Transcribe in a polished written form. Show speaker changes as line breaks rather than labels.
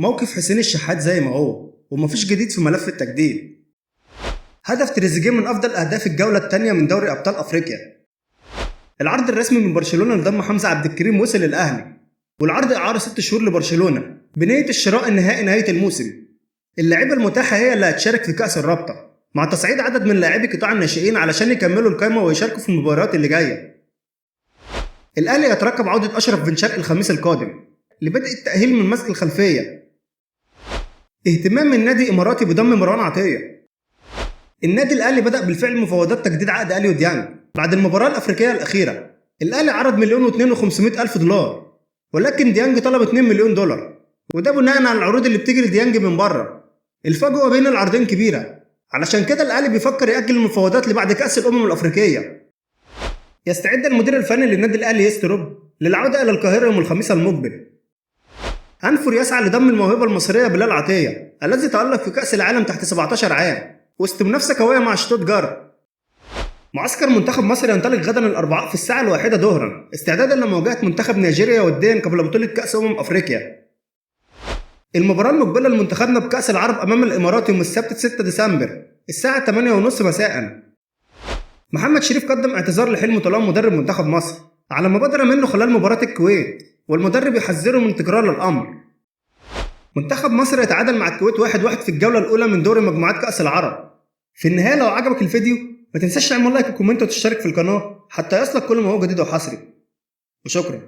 موقف حسين الشحات زي ما هو ومفيش جديد في ملف التجديد. هدف تريزيجيه من أفضل أهداف الجولة الثانية من دوري أبطال أفريقيا. العرض الرسمي من برشلونة لضم حمزة عبدالكريم وصل للأهلي، والعرض إعارة 6 شهور لبرشلونة بنية الشراء النهائي نهاية الموسم. اللعيبة المتاحة هي اللي هتشارك في كأس الرابطة، مع تصعيد عدد من لاعبي قطاع الناشئين علشان يكملوا القايمة ويشاركوا في المباريات اللي جاية. الأهلي يترقب عودة أشرف بن شرقي الخميس القادم لبدء التأهيل من مزق الخلفية. اهتمام من نادي إماراتي بضم مروان عطية. النادي الأهلي بدأ بالفعل مفاوضات تجديد عقد أليو ديانج بعد المباراة الأفريقية الأخيرة. الأهلي عرض 1,250,000 دولار، ولكن ديانج طلب 2 مليون دولار، وده بناء على العروض اللي بتيجي لديانج من بره. الفجوة بين العرضين كبيرة، علشان كده الأهلي بيفكر يأجل المفاوضات لبعد كأس الأمم الأفريقية. يستعد المدير الفني للنادي الأهلي يستروب للعودة إلى القاهرة يوم الخميس المقبل. أنفور يسعى لضم الموهبة المصرية بلال عطية الذي تألق في كأس العالم تحت 17 عام وسط منافسة قوية مع شتوتجارت. معسكر منتخب مصر ينطلق غدا الأربعاء في الساعة 1 ظهرا استعدادا لمواجهة منتخب نيجيريا وديا قبل بطولة كأس أمم أفريقيا. المباراة المقبلة لمنتخبنا بكأس العرب أمام الإمارات يوم السبت 6 ديسمبر الساعة 8:30 مساء. محمد شريف قدم اعتذار لحلمي طولان مدرب منتخب مصر على ما بدر منه خلال مباراة الكويت، والمدرب يحذره من تكرار الأمر. منتخب مصر يتعادل مع الكويت 1-1 في الجولة الأولى من دوري مجموعات كأس العرب. في النهاية لو عجبك الفيديو ما تنساش تعمل like و comment وتشترك في القناة حتى يصلك كل ما هو جديد وحصري، وشكرا.